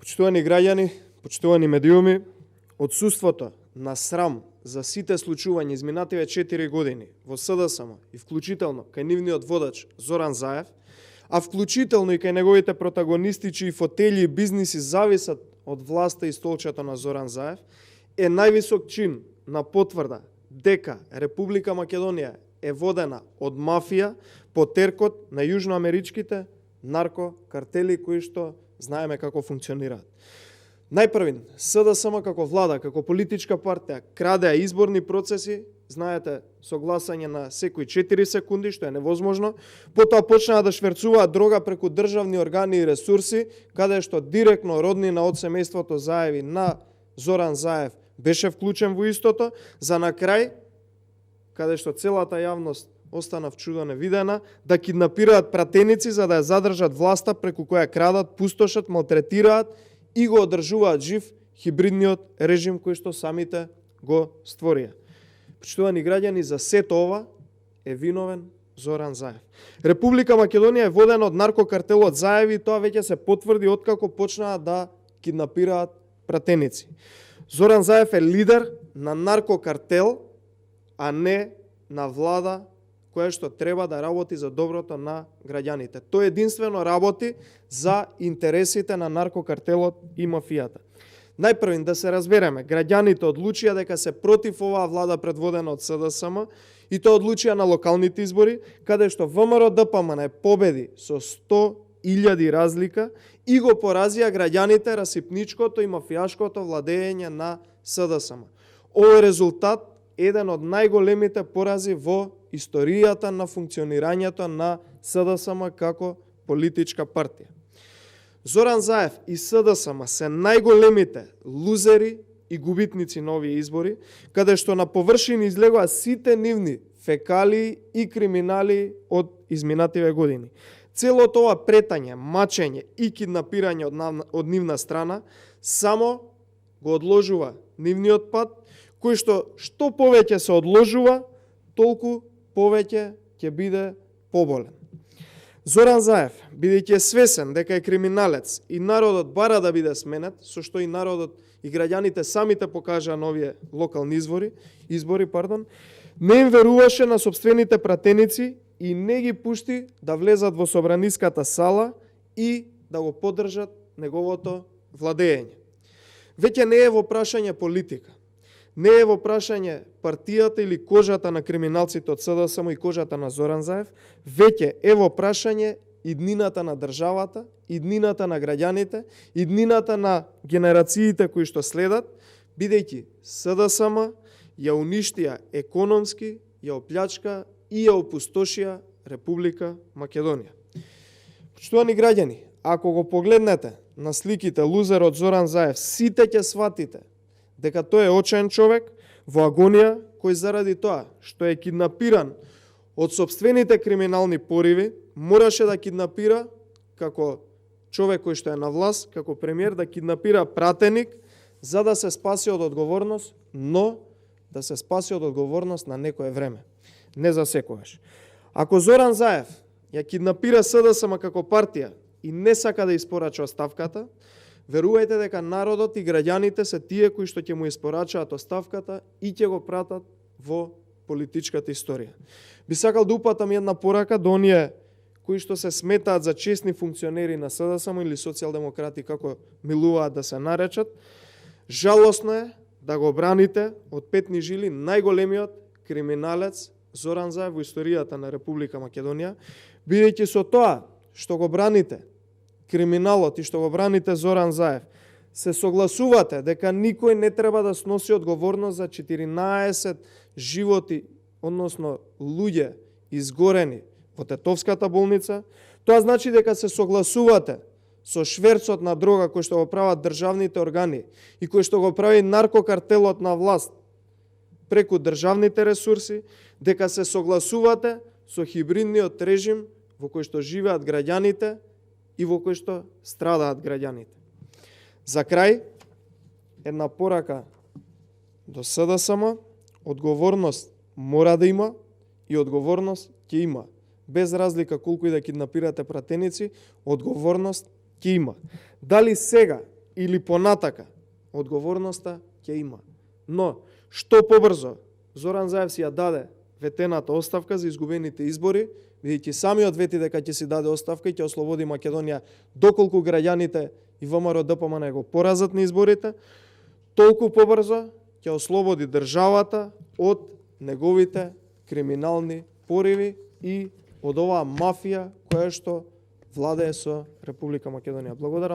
Почитувани граѓани, почитувани медиуми, отсуството на срам за сите случувања изминативе 4 години во СДСМ и вклучително кај нивниот водач Зоран Заев, а вклучително и кај неговите протагонисти чии фотели и бизниси зависат од власта и столчето на Зоран Заев, е највисок чин на потврда дека Република Македонија е водена од мафија по теркот на јужноамеричките наркокартели кои што знаеме како функционираат. Најпрвин, СДСМ како влада, како политичка партија, крадеа изборни процеси, знаете, со гласање на секои 4 секунди, што е невозможно, потоа почнаа да шверцуваат дрога преку државни органи и ресурси, каде што директно роднина од семејството Заеви на Зоран Заев беше вклучен во истото, за на крај, каде што целата јавност остана вчудо невидена, да киднапираат пратеници за да ја задржат власта преку која крадат, пустошат, малтретираат и го одржуваат жив хибридниот режим кој што самите го створија. Почитувани граѓани, за сето ова е виновен Зоран Заев. Република Македонија е водена од наркокартелот Заеви и тоа веќе се потврди откако почнаа да киднапираат пратеници. Зоран Заев е лидер на наркокартел, а не на влада која што треба да работи за доброто на граѓаните. Тој единствено работи за интересите на наркокартелот и мафијата. Најпрвин да се разбереме, граѓаните одлучија дека се против оваа влада предводена од СДСМ и тоа одлучија на локалните избори, каде што ВМРО ДПМН победи со 100.000 разлика и го поразија граѓаните расипничкото и мафијашкото владење на СДСМ. Овој резултат е еден од најголемите порази во историјата на функционирањето на СДСМ како политичка партија. Зоран Заев и СДСМ се најголемите лузери и губитници на овие избори, каде што на површини излегоа сите нивни фекалии и криминали од изминативе години. Целото ова претање, мачење и киднапирање од нивна страна само го одложува нивниот пат, кој што повеќе се одложува, толку повеќе ќе биде поболен. Зоран Заев, бидејќи е свесен дека е криминалец и народот бара да биде сменет, со што и народот и граѓаните самите покажаа на овие локални избори, не им веруваше на собствените пратеници и не ги пушти да влезат во собраниската сала и да го поддржат неговото владење. Веќе не е во прашање политика. Не е во прашање партијата или кожата на криминалците од СДСМ и кожата на Зоран Заев, веќе е во прашање иднината на државата, иднината на граѓаните, иднината на генерациите кои што следат, бидејќи СДСМ ја уништија економски, ја оплячка и ја опустошија Република Македонија. Почитувани граѓани, ако го погледнете на сликите лузерот Зоран Заев, сите ќе сватите дека тој е очаен човек во агонија кој заради тоа што е киднапиран од собствените криминални пориви, мораше да киднапира како човек кој што е на власт, како премиер, да киднапира пратеник за да се спаси од одговорност, но да се спаси од одговорност на некое време, не за секогаш. Ако Зоран Заев ја киднапира СДСМ како партија и не сака да испорача оставката, верувајте дека народот и граѓаните се тие кои што ќе му испорачаат оставката и ќе го пратат во политичката историја. Би сакал да упатам една порака до оние кои што се сметаат за честни функционери на СДСМ или социјалдемократи, како милуваат да се наречат. Жалосно е да го браните од петни жили најголемиот криминалец Зоран Заев во историјата на Република Македонија, бидејќи со тоа што го браните криминалот и што го браните Зоран Заев, се согласувате дека никој не треба да сноси одговорност за 14 животи, односно луѓе изгорени во Тетовската болница, тоа значи дека се согласувате со шверцот на дрога кој што го прават државните органи и кој што го прави наркокартелот на власт преку државните ресурси, дека се согласувате со хибридниот режим во кој што живеат граѓаните и во кој што страдаат граѓаните. За крај, една порака до СДСМ, одговорност мора да има и одговорност ќе има. Без разлика колку и да киднапирате пратеници, одговорност ќе има. Дали сега или понатака, одговорноста ќе има. Но, што побрзо Зоран Заев си ја даде ветената оставка за изгубените избори, бидејќи самиот вети дека ќе си даде оставка и ќе ослободи Македонија доколку граѓаните и ВМРО ДПМН го поразат на изборите, толку побрзо ќе ослободи државата од неговите криминални пориви и од оваа мафија која што владее со Република Македонија. Благодарам.